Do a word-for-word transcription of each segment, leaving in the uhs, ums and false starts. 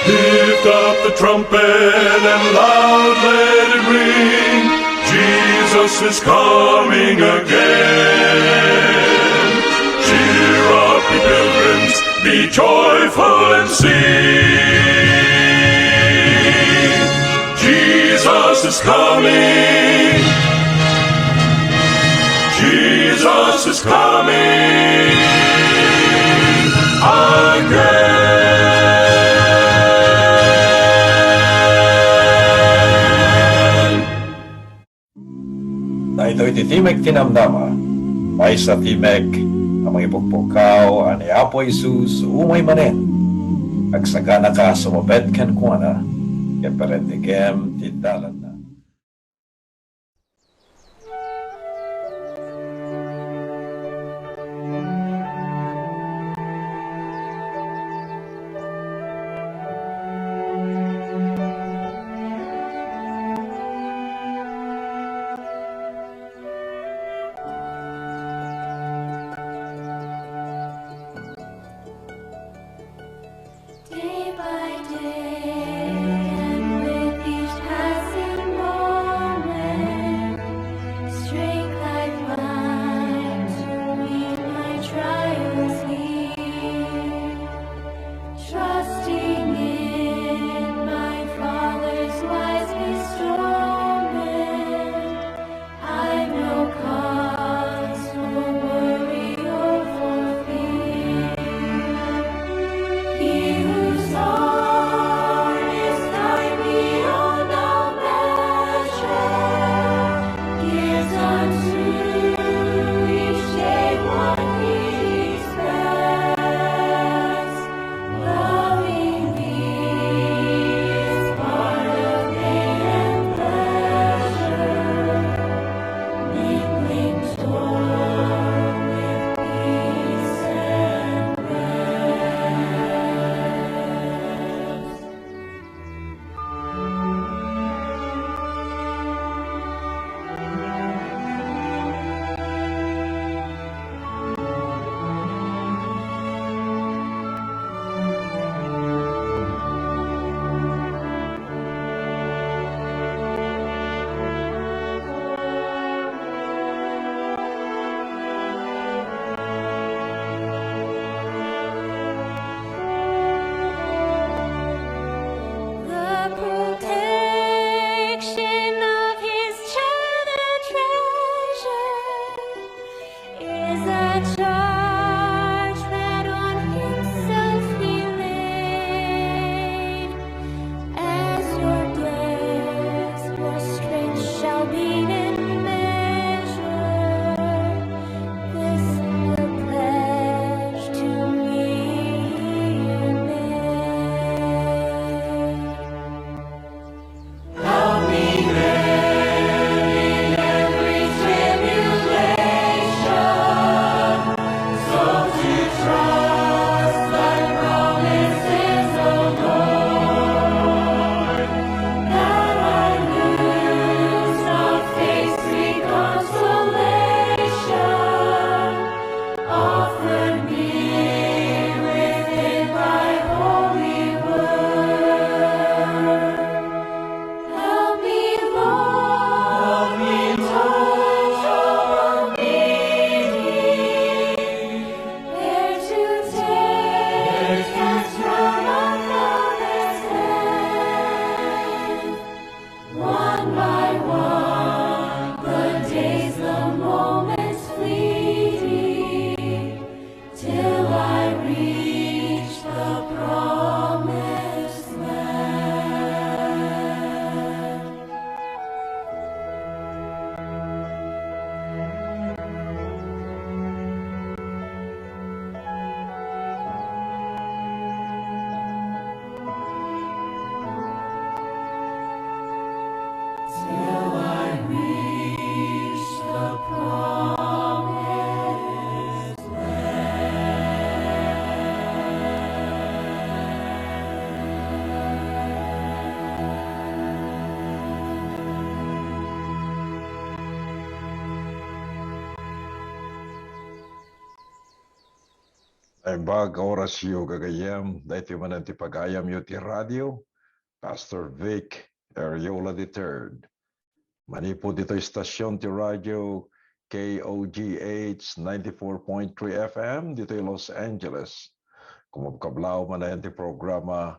Lift up the trumpet and loud let it ring. Jesus is coming again. Cheer up, ye pilgrims, be joyful and sing. Jesus is coming. Jesus is coming again. Daytoy ti Timek ti Namnama, maysa a timek a mangipukpukkaw a ni Apo Jesus umay manen. Agsaganaka a sumabet kenkuana, ket parentegem ti dalanna. Day by day, and with each passing moment, strength I find to meet my trials here. Trusting in my Father's wise bestowment, I've no cause for worry or for fear. He whose arm is kind beyond all measure gives unto each day what he expects. Loving thee is part of pain and pleasure, mingling joy with peace and rest. The protection of his child a treasure is a charge that on himself he laid. As your days, your strength shall be in measure. This your pledge to me you made. Help me then in every tribulation Naimbag a orasyo, gagayyem, daytoy manen ti pagayamyo ti radio, Pastor Vic Ariola the third. Manipud ditoy stasyon ti radio K O G H ninety-four point three F M ditoy Los Angeles. Kumabkablaw manen ti programa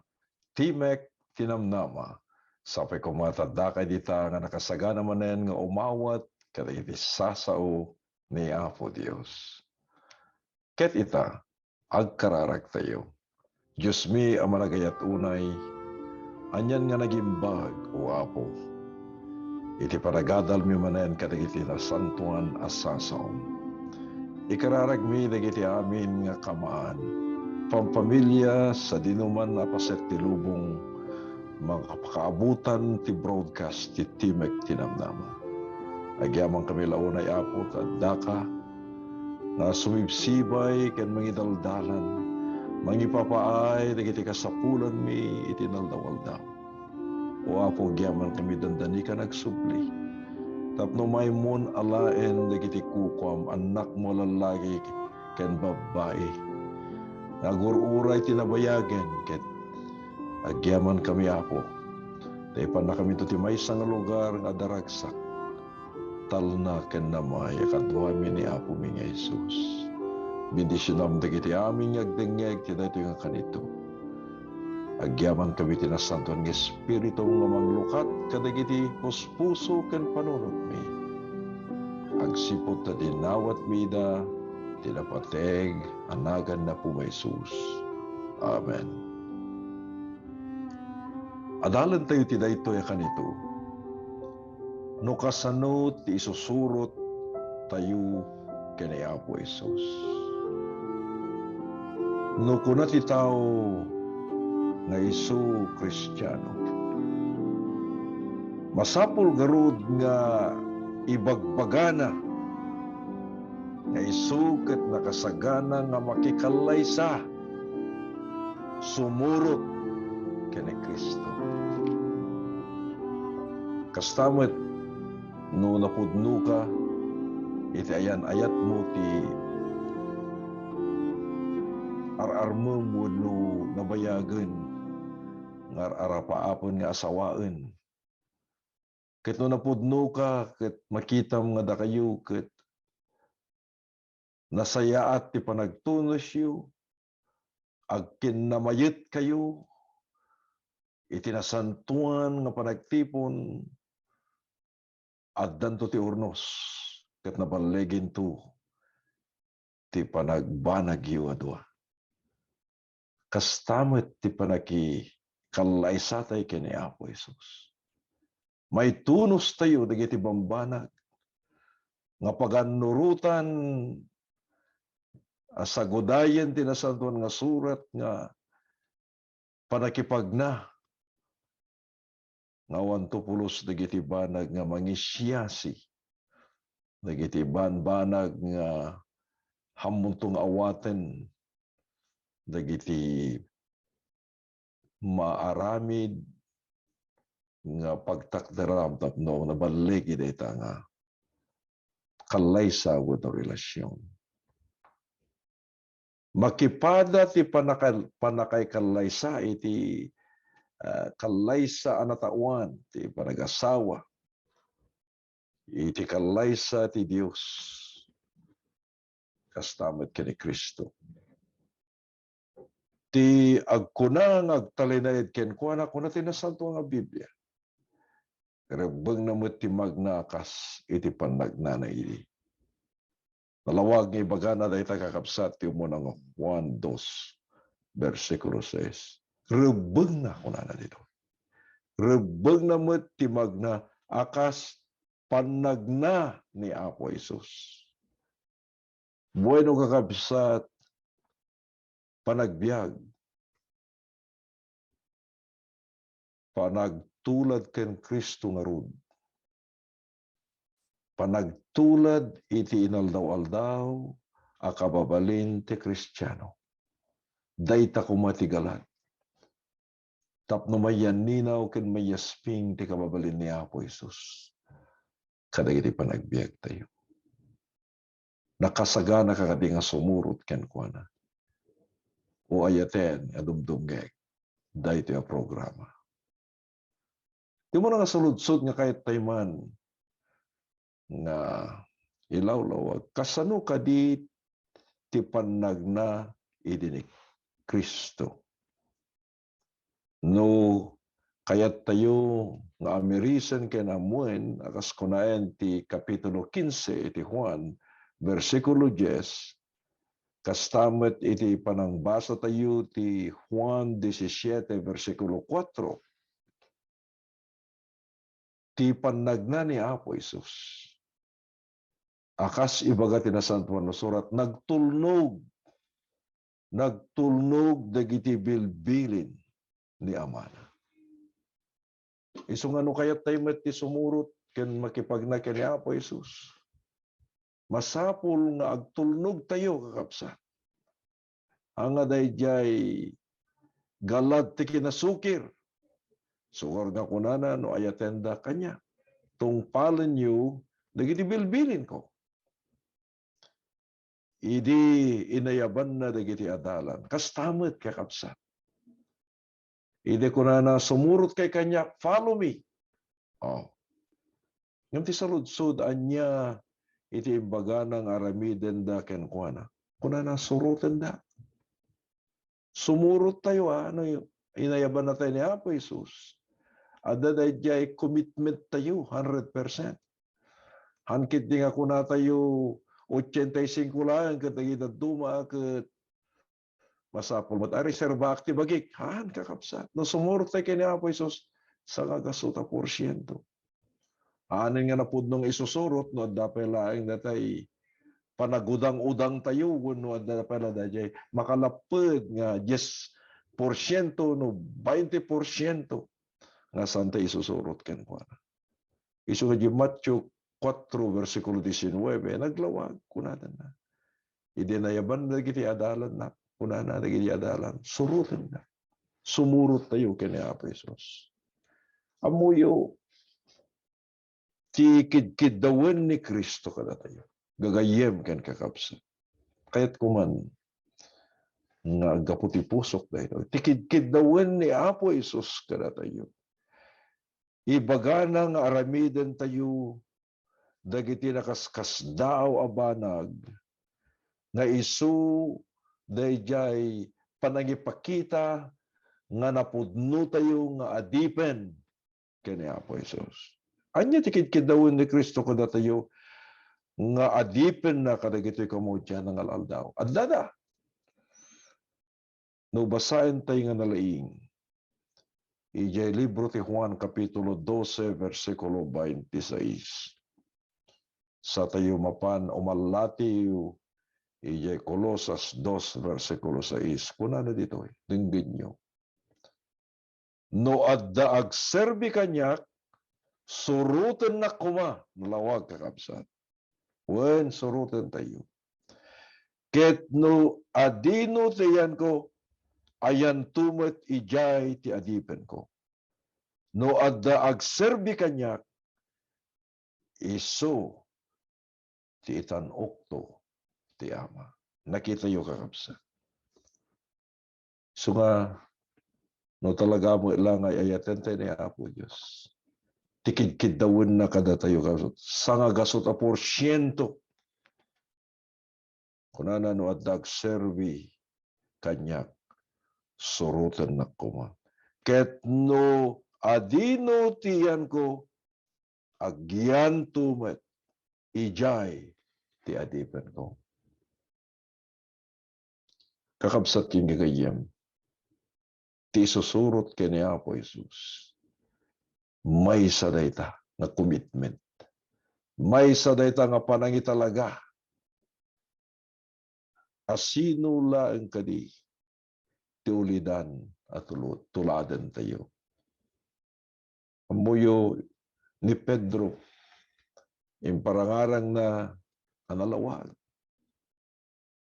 Timek ti Namnama. Sapay koma ta dakay dita nga nakasagana manen nga umawat kadagiti sasao ni Apo Dios. Ket ita, agkararagtayo. Diosmi a managayat unay, anian nga nagimbag, O Apo, iti panagadalmi manen kadagiti nasantoan a sasaom. Ikararagmi dagiti amin nga kamaan, pampamilia, sadinoman a paset ti lubong, makapakaabutan ti broadcast ti Timek ti Namnama. Agyamankami la unay, Apo, ta addaka nga sumibsibay ken mangidaldalan, mangipapaay dagiti kasapulanmi iti inaldaw-aldaw. O Apo, agyamankami dandanika nga agsubli tapno maymon alaen dagiti kukuam, annakmo a lallaki ken babbai, nga agur-uray ti nabayagen, ket agyamankami, Apo, ta ipannakaminto ti maysa nga lugar nga adda ragsak, talna ken namay a kaduami ni Apomi nga Jesus. Bendisionam dagiti amin nga agdengngeg ti daytoy nga kanito. Agyamankami ti Nasantoan nga Espiritu nga manglukat kadagiti puspuso ken panunotmi. Agsipud ta dinawatmi ida ti napateg a nagan ni Apomi nga Jesus. Amen. Adalentayo ti daytoy a kanito. No kasano ti isusurot tayo ken ni Apo Jesus. No kuna ti tao nga isu Kristiano, masapul ngarud nga ibagbagana nga isu ket nakasagana nga makikallaysa sumurot ken ni Cristo. Kasta met, no napudnoka iti ayan-ayatmo ti ar-armem wenno nabayagen nga ar-arapaapen nga asawaen, ket no napudnoka ket makitam nga dakayo ket nasayaat ti panagtunosyo, agkinnamayetkayo iti nasantoan nga panagtipon, addanto ti urnos ket naballiginto ti panagbanagyo a dua. Kasta met ti pannakikallaysatayo ken ni Apo Jesus. Maitunostayo dagiti bambanag nga pagannurotan a sagudayen ti Nasantoan nga Surat nga pannakipagna nga awanto pulos dagiti banag nga mangisiasi, dagiti banbanag nga ammonto nga awaten dagiti maaramid nga pagtakderam tapno naballig dayta nga kallaysa wenno relasion. Makipada ti pannaka-, pannakaikallaysa iti, ah, kallaysa a nataoan ti panagasawa, iti kallaysa ti Dios, kasta met ken ni Cristo. Ti agkuna nga agtalinaed kenkuana, kuna ti Nasantoan nga Biblia, rebbengna met ti magna a kas iti pannagnana idi. Nalawag nga ibagana dayta, kakabsat, ti umuna nga Juan dos, bersikulo sais. Rebbengna, kunana ditoy. Rebbengna met ti magna a kas pannagna ni Apo Jesus. Bueno, kakabsat, panagbiag, panagtulad ken Cristo ngarud, panagtulad iti inaldaw-aldaw a kababalin ti Kristiano. Dayta koma ti galat tapno mayanninaw ken mayasping ti kababalin ni Apo Jesus kadagiti panagbiagtayo. Nakasaganaka kadi nga sumurot kenkuana? o ayaten a dumdumngeg daytoy a programa. Ti umuna nga saludsod nga kayat tayo man nga ilawlawag, kasano kadi ti pannagna idi ni Cristo? No kayat tayo nga amirisen ken ammoen, a kas kunaen ti Kapitulo kinse iti Juan, bersikulo dies, kasta met iti panangbasa tayo ti Juan disisiete, bersikulo kuatro, ti pannagna ni Apo Jesus. A kas ibaga ti Nasantoan a Surat, nagtulnog, nagtulnog dagiti bilbilin ni Amana. Isu nga no kayat tayo met ti sumurot ken makipagna ken ni Apo Jesus, masapul nga agtulnog tayo, kakabsat. Ania daydiay galad ti kinasukir? Sugar nga kunana no ayatenda kaniak, tungpalenyo dagiti bilbilinko. Idi inayabanna dagiti adalan, kasta met, kakabsat. Idi kunana, "Sumurot kay kaniak, follow me." Oh. Ngem ti saludsod, ania iti imbagana nga aramidenda kenkuana? Kunana, "Surotenda." Sumurot tayo, a, no inayabanna tayo ni Apo Jesus. Adda daydiay commitment tayo, hundred percent. Han ketdi nga kuna tayo, ochenta y cinco laeng ket dagiti dadduma ket masapul met a reserbaak ti bagik. Haan, kakabsat. No sumurot tayo ken ni Apo Jesus, sangagasut a porsiento. Amin nga napudno nga isusurot no adda pay laeng datay panagudang-udang tayo wenno adda pay la daydiay makalapped nga dies porsiento no bainte porsiento nga saan tayo isusurot kenkuana. Isu nga di Mateo kuatro, bersikulo disinnuebe, naglawag, kunana, "Idi nayaban dagiti adalanna," kunana dagiti adalan, "Surotennak." Sumurot tayo ken ni Apo Jesus. Ammoyo, ti kidkiddawen ni Cristo kadatayo. Gagayyem ken kakabsat. Kayatko man nga aggapu ti pusok daytoy. Ti kidkiddawen ni Apo Jesus kadatayo. Ibagana nga aramiden tayo dagiti nakaskasdaaw a banag nga isu daydiay panangipakita nga napudno tayo nga adipen ken ni Apo Jesus. Ania ti kidkiddawen ni Cristo kadatayo nga adipenna kadagitoy kamudian nga al-aldaw? Addada. No basaentayo nga nalaing, idiay libro ti Juan, kapitulo dose, bersikulo baintisais. Satayo mapan umallatiw idiay Colosas dos, bersikulo sais. Kunana ditoy, denggenyo. "No adda agserbi kaniak, surotennak koma." Nalawag, kakabsat. Wen, surotentayo. "Ket no adino ti ayanko, ayanto met idiay ti adipenko. No adda agserbi kaniak, isu ti itan-okto ti Ama." Nakitayo, kakabsat. Isu nga, no talaga met la nga ay-ayaten tayo ni Apo Dios, ti kidkiddawenna kadatayo, kasut, sangagasut a porsiento. Kunana, "No adda agserbi kaniak, surotennak koma. Ket no adino ti yanko, agyanto met idiay ti adipenko." Kakabsat ken gagayyem, ti isusurot ken ni Apo Jesus, maysa dayta nga commitment. Maysa dayta nga panangitalaga. Asino laeng kadi ti ulidan a tulo-, tuladentayo? Ammoyo ni Pedro, imparangarangna a nalawag.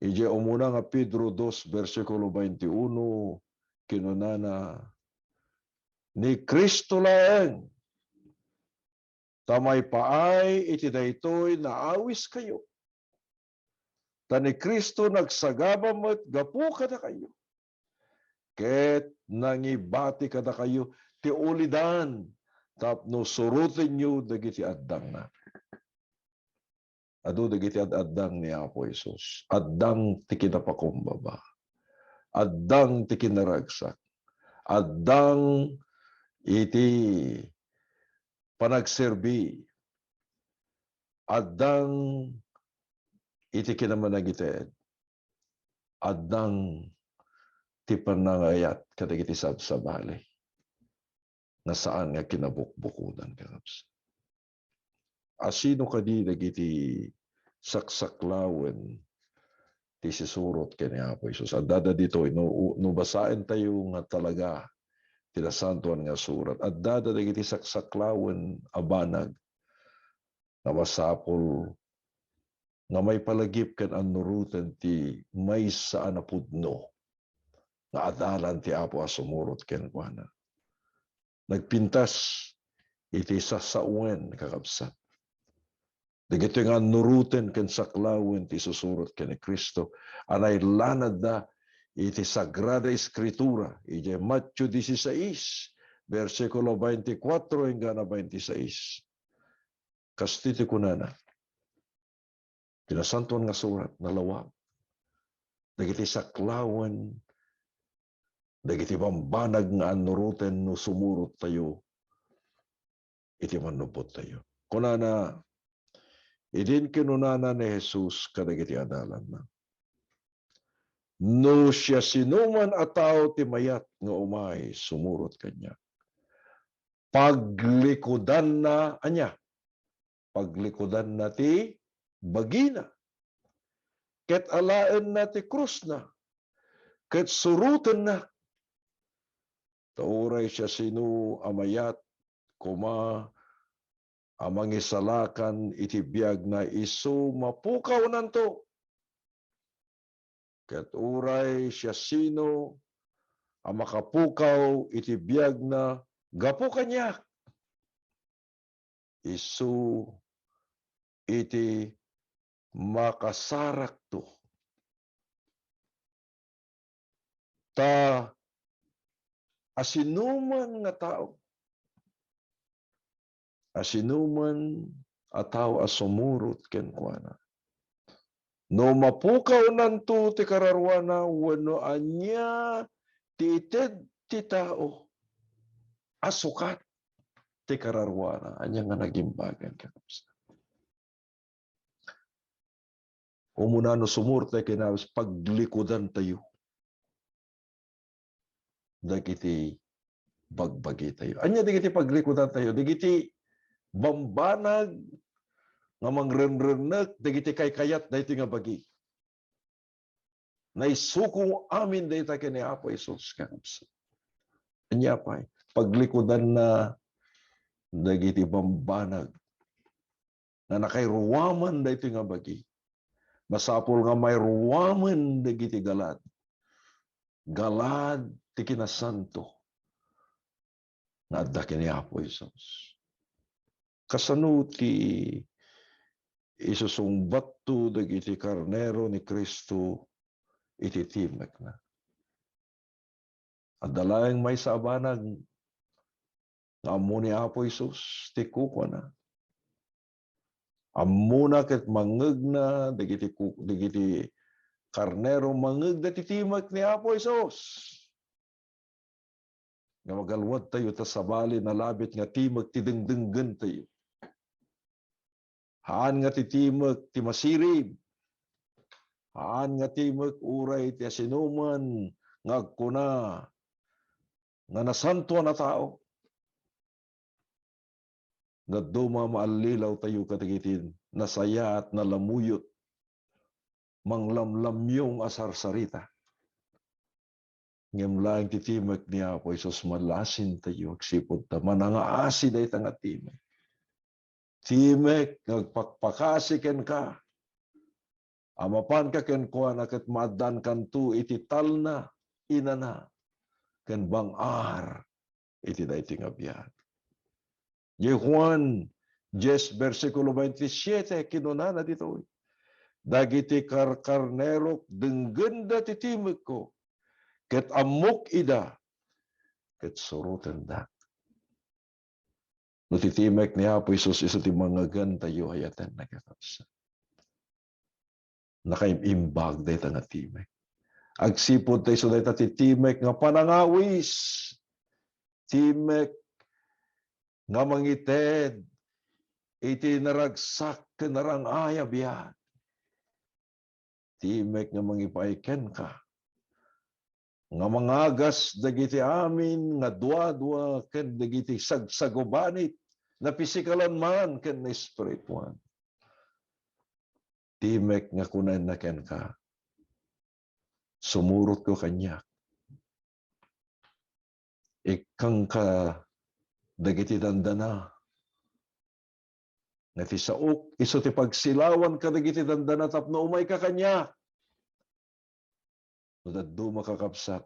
Idiay umuna nga Pedro dos, bersikulo baintiuno, kinunana, "Ni Cristo laeng, ta maipaay iti daytoy naawiskayo. Ta ni Cristo nagsagaba met gapu kadakayo." ket nangibati kadakayo ti ulidan tapno surotenyo dagiti addangna. Adu dagiti ad-addang ni Apo Jesus. Addang ti kinapakumbaba. Addang ti kinaragsak. Addang iti panagserbi. Addang iti kinamanagiter. Addang ti panangayat kadagiti sabsabali nga saan nga kinabukbukodan, kakabsat. Asino kadi dagiti saksaklawen ti sisurot ken ni Apo Jesus? Addada ditoy, no, no basaentayo nga talaga ti Nasantoan nga Surat, addada dagiti saksaklawen a banag nga masapul nga maipalagip ken annuroten ti maysa a napudno nga adalan ti Apo a sumurot kenkuana. Nagpintas iti sasawen, kakabsat. Dagitoy nga annuroten ken saklawen ti susurot ken ni Cristo a nailanadda iti Sagrada Eskritura, idiay Mateo dieciséis, bersikulo veinticuatro inggana veintiséis. Kastoy ti kunana, ti Nasantoan nga Surat, nalawag dagiti saklawen, dagiti bambanag nga annuroten no sumurot tayo iti mannubot tayo. Kunana, idin kinunana ni Jesus kadagiti adalanna, "No siasinoman a tao ti mayat nga umay sumurot kaniak, paglikudanna," ania? Paglikudanna ti bagina, ket alaenna ti krusna, ket surotennak. Ta uray siasino a mayat koma a mangisalakan iti biagna, isu mapukawnanto. Ket uray siasino a makapukaw iti biagna gapu kaniak, isu iti makasarakto. Ta asinoman nga tao, asinoman a tao a sumurot kenkuana, no mapukawnanto ti kararuana wenno ania ti ited ti tao a sukat ti kararuana, ania nga nagimbagan, kakabsat? Umuna, no sumurot tayo ken Apo Jesus, paglikudantayo dagiti bagbagitayo. Ania dagiti paglikudantayo? Dagiti bambanag nga mangrenrennek dagiti kaykayat daytoy nga bagi. Naisuko amin dayta ken ni Apo Jesus, kakabsat. Ania pay? Paglikudanna dagiti bambanag nga nakairuaman daytoy nga bagi. Masapul nga mairuaman dagiti galad. Galad ti kinasanto nga adda ken ni Apo Jesus. Kasano ti isusungbatto dagiti karnero ni Cristo iti timekna? Adda laeng maysa a banag nga ammo ni Apo Jesus ti kukuana. Ammona ket mangngegna dagiti ku-, dagiti karnero, mangngegda ti timek ni Apo Jesus. Nga magalwadtayo ta sabali nalabit nga timek ti dengdenggentayo. Haan nga ti timek ti masirib. Haan nga timek uray ti asinoman nga agkuna nga nasantoan a tao. Dadduma, maallilawtayo kadagiti nasayaat, nalamuyot, manglamlamyong a sarsarita. Ngem laeng ti timek ni Apo Jesus, malasintayo agsipud ta manangaasi dayta nga timek. Timek nga agpakpakasi kenka a mapanka kenkuana ket maaddankanto iti talna, inana, ken bang-ar iti daytoy nga biag. Ni Juan diez, bersikulo veintisiete, kinunana ditoy, "Dagiti karkarnerok denggenda ti timekko, ket ammok ida, ket surotendak. No ti timek ni Apo Jesus isu ti mangngegentayo, ay-ayatennak, kakabsat. Nakaimbag dayta nga timek. Agsipud ta isu dayta ti timek nga panangawis. Timek nga mangited iti naragsak ken narang-ay a biag. Timek nga mangipaay kenka, nga mangagas dagiti amin nga duadua ken dagiti sagsagubanit, napisikalan man ken naespirituan. Timek nga kunana kenka, sumurotko kaniak. Ikkangka dagiti dandana. Nga ti saok, isu ti pagsilawan kadagiti dandana tapno umayka kaniak. No dadduma, kakabsat,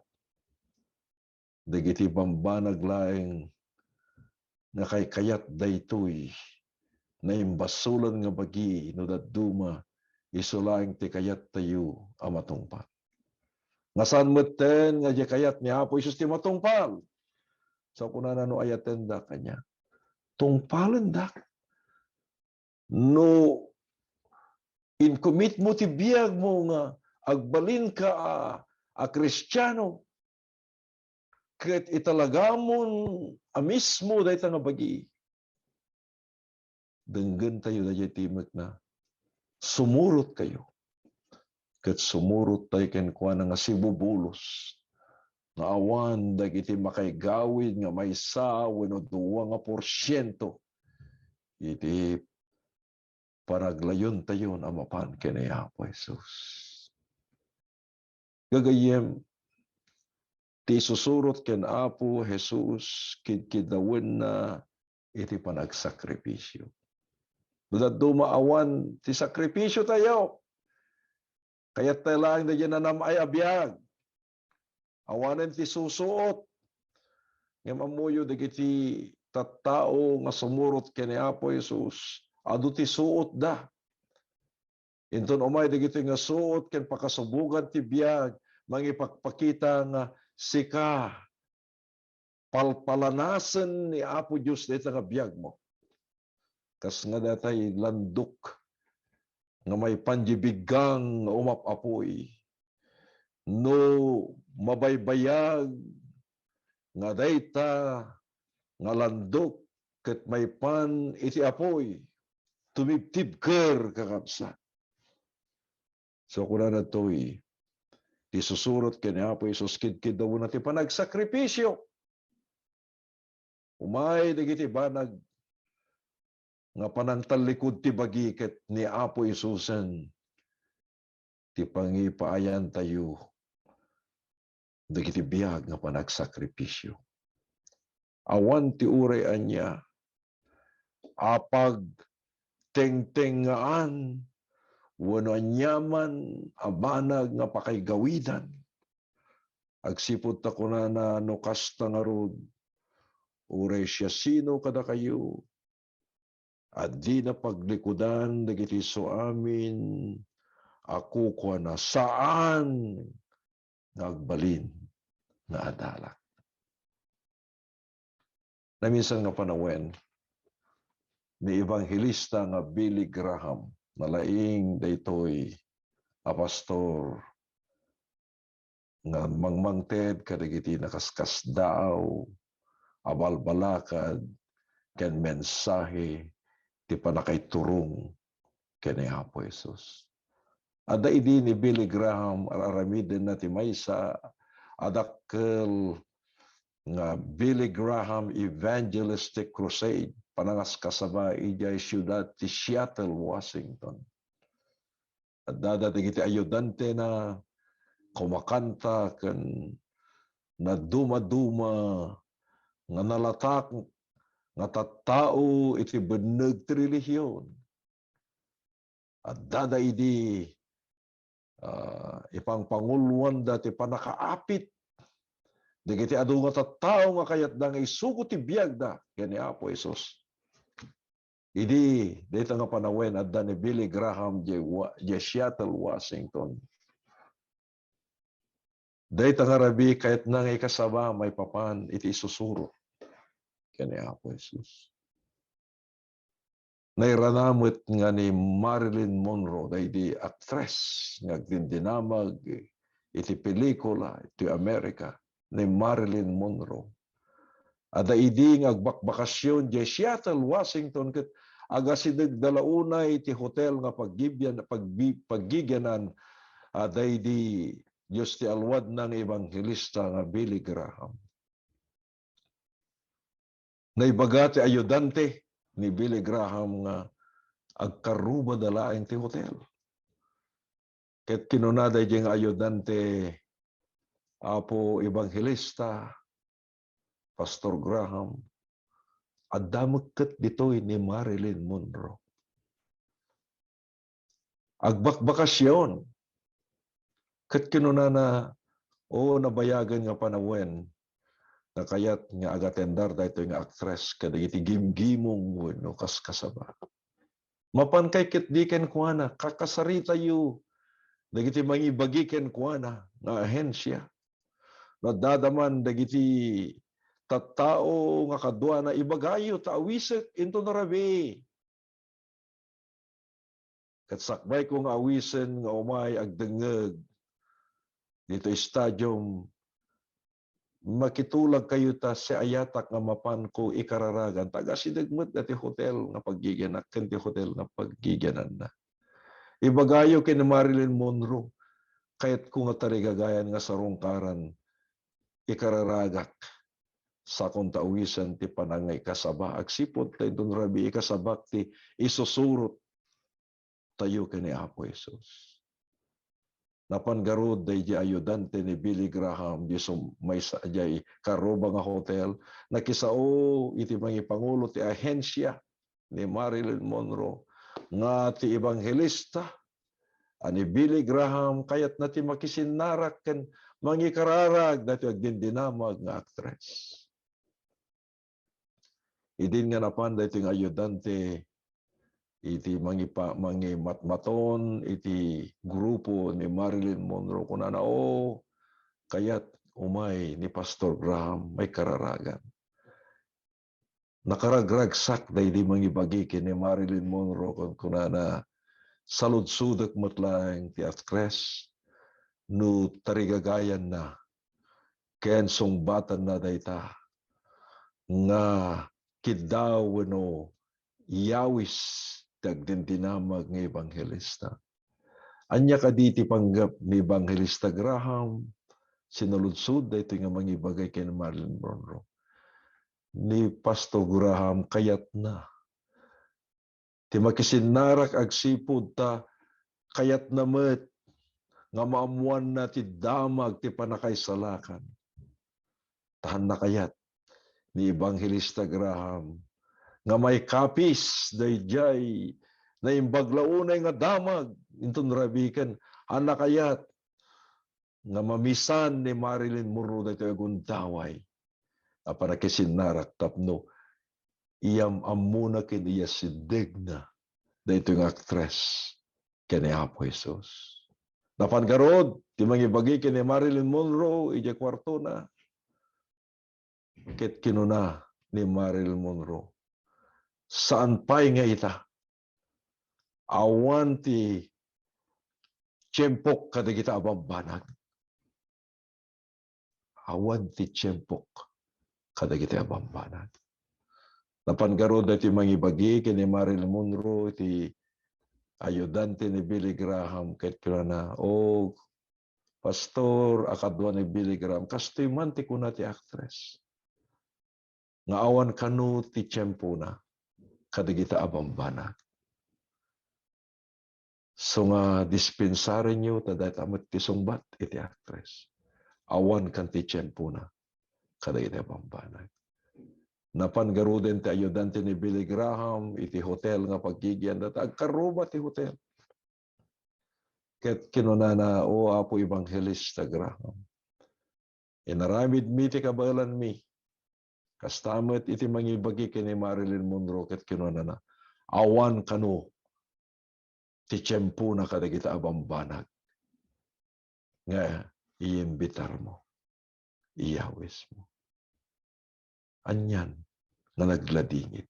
dagiti bambanag laeng nga kaykayat daytoy naimbasolan nga bagi, no dadduma, isu laeng ti kayattayo a matungpal. Nga saan metten nga diay kayat ni Apo Jesus ti matungpal. So, kunana, no ayatenda kaniak, tungpalendak. No in-commit mo ti biagmo nga agbalinka a, a Kristiano, ket italagamon a mismo dayta nga bagi, denggentayo daydiay timekna, sumurotkayo. Ket sumurot tayo kenkuana nga sibubulos nga awan dagiti makaigawid nga maysa wenno dua nga porsiento iti panaglayontayon a mapan ken ni Apo Jesus. Gagayyem, ti isusurot ken Apo Jesus, kidkidawenna iti panagsakripisio. No dadduma, awan ti sakripisiotayo. Kayattayo laeng daydiay nanam-ay a biag. Awanen ti susuot. Ngem ammoyo, dagiti tattao nga sumurot ken ni Apo Jesus, adu ti suotda. Inton umay dagitoy nga suot ken pakasubogan ti biag, mangipakpakita nga sika, palpalanasen ni Apo Dios dayta nga biagmo. Kas nga datay landok nga maipan diay biggang nga umap-apoy. No mabaybayag nga dayta nga landok ket maipan iti apoy, tumibtibker, kakabsat. So, kunana toy, ti susurot ken ni Apo Jesus, kidkidawenna ti panagsakripisio. Umay dagiti banag nga panangtallikud ti bagi ket ni Apo Jesusen ti pangipaayantayo dagiti biag nga panagsakripisio. Awan ti uray ania a pagtengtengngaan wenno aniaman a banag nga pakaigawidan. Agsipud ta kunana, no kasta ngarud, uray siasino kadakayo a dina paglikudan dagiti isuamin a kukuana, saan nga agbalin nga adalak. Naminsan nga panawen, ni Evangelista nga Billy Graham, nalaing daytoy a pastor nga mangmangted kadagiti nakaskasdaaw a balbalakad ken mensahe ti pannakaiturong ken ni Apo Jesus. Adda idi ni Billy Graham, ar-aramidenna ti maysa a dakkel nga Billy Graham Evangelistic Crusade, panangaskasaba idiay siudad ti Seattle, Washington. Addada dagiti ayudantena, kumakanta ken nadumaduma nga nalatak nga tattao iti benneg ti relihion. Addada idi, ah, ipangpanguloanda ti pannakaapit dagiti adu nga tattao nga kayatda nga isugo ti biagda ken ni Apo Jesus. Idi dayta nga panawen, adda ni Billy Graham diay Wa-, diay Seattle, Washington. Dayta nga rabii, kayatna nga ikasaba maipapan iti isusurot ken ni Apo Jesus. Nairana met nga ni Marilyn Monroe, daydi aktres nga agdindinamag iti pelikula iti Amerika, ni Marilyn Monroe. Adda idi nga agbakbakasyon diay Seattle, Washington, ket agasidegda la unay ti hotel nga paggibian-, pagbi-, paggigianan, a, daydi Dios ti aluadna nga ebanghelista nga Billy Graham. Naibaga ti ayudante ni Billy Graham nga agkarrubada laeng ti hotel. Ket kinuna daydiay nga ayudante, "Apo Ebanghelista, Pastor Graham, adda met ket ditoy ni Marilyn Monroe." Agbakbakasyon. Ket kinunana, "O, nabayagen nga panawen nga kayat nga agatendar daytoy nga aktres kadagiti gimgimong wenno kaskasaba. Mapankay ketdi kenkuana, kakasaritayo dagiti mangibagi kenkuana nga ahensia. No adda man dagiti tattao nga kaduana, ibagayo ta awisek inton rabii. Ket sakbayko nga awisen nga umay agdengngeg ditoy stadium, makitulagkayo ta siayatak nga mapanko ikararagan." Ta agasideg met dati hotel nga paggigianak ken ti hotel nga paggigiananna. "Ibagayo ken ni Marilyn Monroe, kayatko nga tarigagayan nga sarungkaran ikararagak. Sakon ta awisen ti panangikasaba, agsipud ta inton rabii ikasabak ti isusurot tayo ken ni Apo Jesus." Napan garud daydi ayudante ni Billy Graham, di sum-, maysa, diay karuba nga hotel, nakisao iti mangipangulo ti ahensia ni Marilyn Monroe nga ti ebanghelista a ni Billy Graham kayatna ti makisinnarak ken mangikararag dati agdindinamag nga aktres. Idin nga napan daytoy nga ayudante iti mangipa-, mangimatmaton iti grupo ni Marilyn Monroe, kunana, "O, kayat umay ni Pastor Graham maikararagan." Nakaragragsak daydi mangibagi ken ni Marilyn Monroe, kun-, kunana, "Saludsodek met laeng ti aktres no tarigagayanna ken sungbatanna dayta nga kiddaw wenno iyawis ti agdindinamag nga ebanghelista." Ania kadi ti panggep ni Ebanghelista Graham? Sinaludsod daytoy nga mangibagay ken Marilyn Monroe. Ni Pastor Graham, kayatna ti makisinnarak agsipud ta kayatna met nga maammoanna ti damag ti pannakaisalakan. Ta haan nakayat ni Ebanghelista Graham nga maikapis daydiay naimbag la unay nga damag inton rabii ken haan nakayat nga mamisan ni Marilyn Monroe daytoy a gundaway a pannakisinnarak tapno iyam-ammona ken iyasidegna daytoy nga aktres ken ni Apo Jesus. Napan garud ti mangibagi ken ni Marilyn Monroe idiay kuartona. Ket kinuna ni Marilyn Monroe, "Saan pay nga ita, awan ti tiempok kadagita a bambanag. Awan ti tiempok kadagita a bambanag." Napan garud daytoy mangibagi ken ni Marilyn Monroe, iti ayudante ni Billy Graham, ket kinuna, "O, Pastor a kadua ni Billy Graham, kastoy man ti kuna ti aktres, nga awan kano ti tiempona kadagita a bambanag. So nga dispensarenyo ta dayta met ti sungbat iti aktres. Awan kan ti tiempona kadagita a bambanag." Napan garuden ti ayudante ni Billy Graham iti hotel nga paggigianda ta agkarruba ti hotel. Ket kinunana, "O Apo Evangelista Graham, inaramidmi ti kabaelanmi." Kasta met iti mangibagi ken ni Marilyn Monroe ket kinunana, "Awan kano ti tiempona kadagita a bambanag." Nga iimbitarmo, iyawismo. Anian nga nagladingit?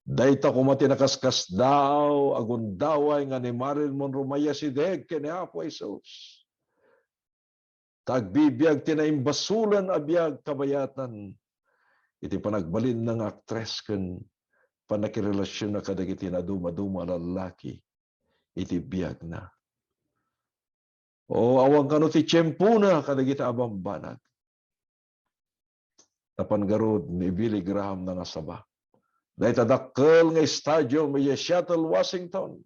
Dayta koma ti nakaskasdaaw a gundaway nga ni Marilyn Monroe mayasideg ken ni Apo Jesus. Ta agbibiag ti naimbasolan a biag kabayatan iti panagbalinna nga aktres ken pannakirelasionna kadagiti nadumaduma a lallaki iti biagna. O, awan kano ti tiempona kadagiti a bambanag. Napan ngarud ni Billy Graham nga nasaba. Dayta dakkel nga stadium idiay Seattle, Washington.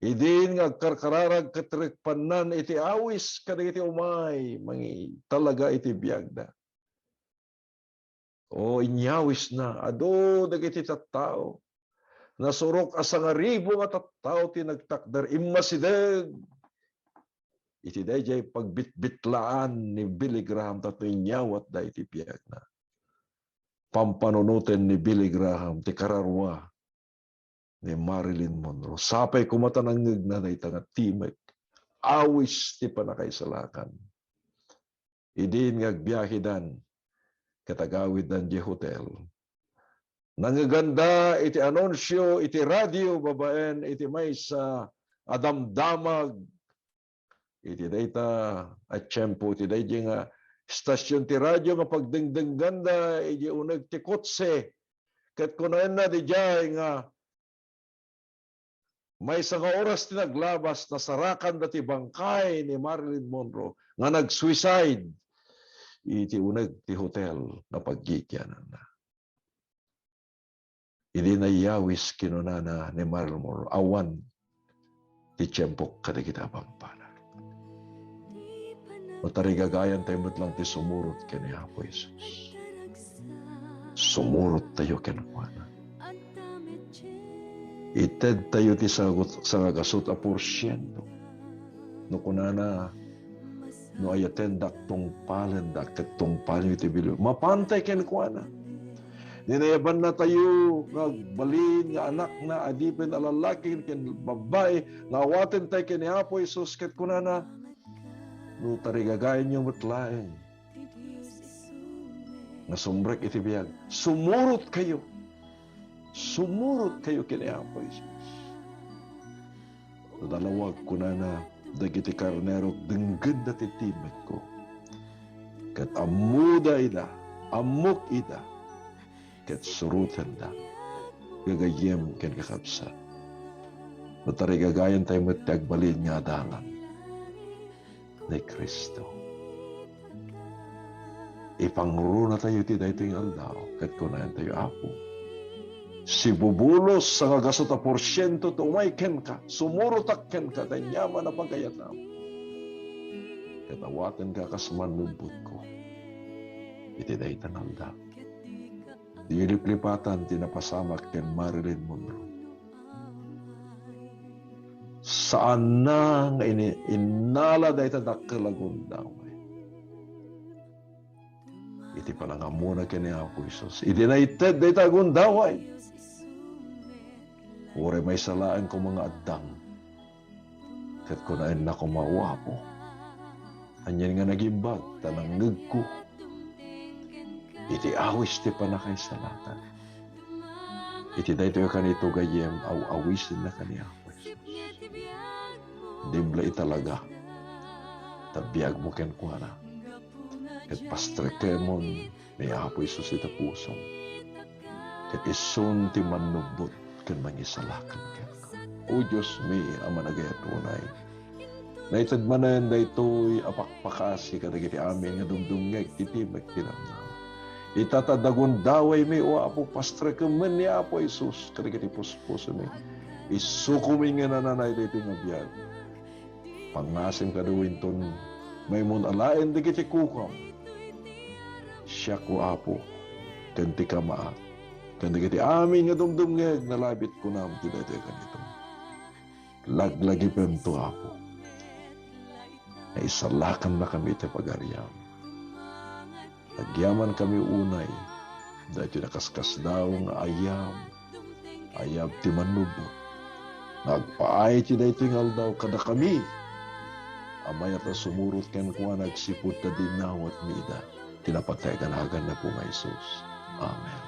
Idin nga agkarkararag ket rikpannan iti awis kadagiti umay mangitalaga iti biagda. O, inyawisna, adu dagiti tattao. Nasurok a sangaribu nga tattao ti nagtakder, immasideg iti daydiay pagbitbitlaan ni Billy Graham tapno inyawatda iti biagna. Pampanunoten ni Billy Graham ti kararua ni Marilyn Monroe. Sapay koma ta nangngegna dayta nga timek, awis ti pannakaisalakan. Idin nga agbiahedan ket agawiddan diay hotel, nangngeganda iti anunsio iti radio babaen iti maysa a damdamag iti dayta a tiempo, iti daydiay nga stasyon ti radio nga pagdengdengganda iti uneg ti kotse. Ket kunaenna diay nga maysa nga oras ti naglabas, nasarakanda ti bangkay ni Marilyn Monroe nga nag-suicide iti uneg ti hotel nga paggigiananna. Idi nayawis, kinunana ni Marilyn Monroe, "Awan ti tiempok kadagiti a bambanag." No tarigagayan tayo met lang ti sumurot ken ni Apo Jesus. Sumurot tayo kenkuana. Ited tayo ti sangagut-, sangagasut a porsiento. No kunana, "No ayatendak, tungpalendak, ket tungpalenyo ti bilbil." Mapantay kenkuana. Ninayabanna tayo nga agbalin nga anakna, adipen a lallaki ken babbai, nga awaten tayo ken ni Apo Jesus, ket kunana, "No tarigagayanyo met laeng nga sumrek iti biag, sumurot kayo. Sumurot kayo ken ni Apo Jesus." Nadalawag kunana, "Dagiti karnerok denggenda ti timekko. Ket ammoda ida, ammok ida, ket surotenda." Gagayyem ken kakabsat, no tarigagayan tayo met ti agbalin nga adalan ni Cristo. Ipangruna tayo ti daytoy nga aldaw, ket kunaen tayo, "Apo, sibubulos sangagasut a porsiento ti umay kenka, sumurotak kenka, ta aniaman a pagayatam. Ket awatenka kas mannubbotko iti dayta nga aldaw." Di liplipatan ti napasamak ken Marilyn Monroe. Saanna nga ini-, innala dayta dakkel a gundaway iti panangammona ken ni Apo Jesus. Idi naited dayta a gundaway, uray maysa laeng koma nga addang. Ket kunaenna koma, "O Apo, anian nga nagimbag ta nangngegko iti awis ti pannakaisalakan." Iti daytoy a kanito, gayyem, aw-awisenna ken ni Apo Jesus. Dimla italaga ta biagmo kenkuana. Ket pastrekemon ni Apo Jesus iti pusom, ket isun ti mannubbot ken mangisalakan kenka. O Dios mi a managayat unay, naited manen daytoy a pakpakasi kadagiti amin nga dumdumngeg ti timek ti namnama. Ita ta dagundawaymi, O Apo, pastrekem ni Apo Jesus kadagiti puspusomi. Isukomi nga nananay daytoy nga biag. Pangngasim kadi inton maymon alaen dagiti kukam. Siak, O Apo, ken ti kamaak, ken dagiti amin nga dumdumngeg, nalabit kunam ti daytoy kanito. Laglagipemto, Apo, nga isalakannakami iti pagariam. Agyamankami unay daytoy nakaskasdaaw nga ayab, ayab ti mannubbot, nga agpaay iti daytoy nga aldaw kadakami. a mayat a sumurot kenkuana agsipud ta dinawatmi ida. Ti napatay a danagan na Apo nga Jesus. Amen.